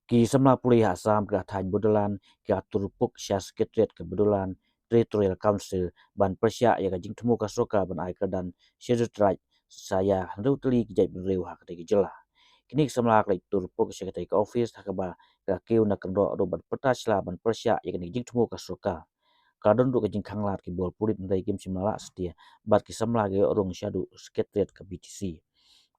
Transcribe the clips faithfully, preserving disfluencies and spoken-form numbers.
Ki samla pule ha Assam ka thaiñ Bodoland ka tur puk sha Secretariat ka Bodoland Territorial Council ban pyrshah ïa ka jingthmu ka sorkar ban ai kyrdan Scheduled Tribe sa ïa hynriew tylli ki jaitbynriew ha katei ka jylla. Kine ki samla ka la tur puk sha katei ka office ha kaba ka kiew na kynroh ruh ban pyrta sla ban pyrshah ïa kane ka jingthmu ka sorkar. Ka don ruh ka jingkhang lad ki bor pulit hynrei kim shym la lah satia bad ki samla ki ïoh rung shaduh Secretariat ka B T C.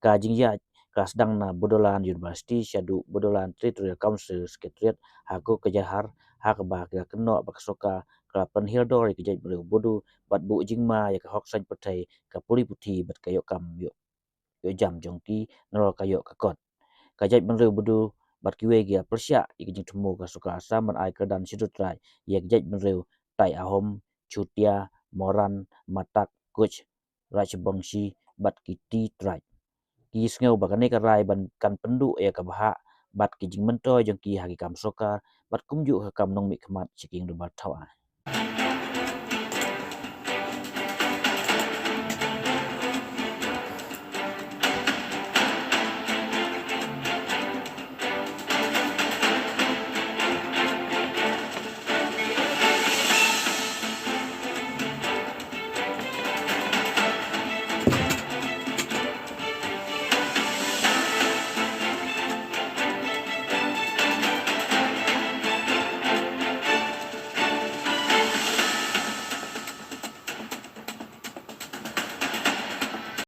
Ka jingïaid ka sdang na Bodoland University shaduh Bodoland Territorial Council Secretariat ha Cockajar, ha kaba ka kynnoh ba ka sorkar ka la pynhiar dor ïa ki jaitbynriew Bodo bad buh jingma ïa ka hok saiñ pyrthei, ka pule puthi bad ka ïoh kam ïoh ïoh jam jong ki nalor ka ïoh ka kot. Ka jaitbynriew Bodo bad kiwei ki la pyrshah ïa ka jingthmu ka sorkar Assam ban ai kyrdan Scheduled Tribe ïa ka jaitbynriew Taiy Ahom, Chutia, Moran, Matak, Koch, Rajbongshi bad ki Tea Tribe. Ki sngew ba kane ka rai ban kan pynduh ïa ka bhah bad ki jingmyntoi jong ki ha ki kam sorkar bad kumjuh ka kam nongmihkhmat sha ki ïing dorbar thaw aiñ.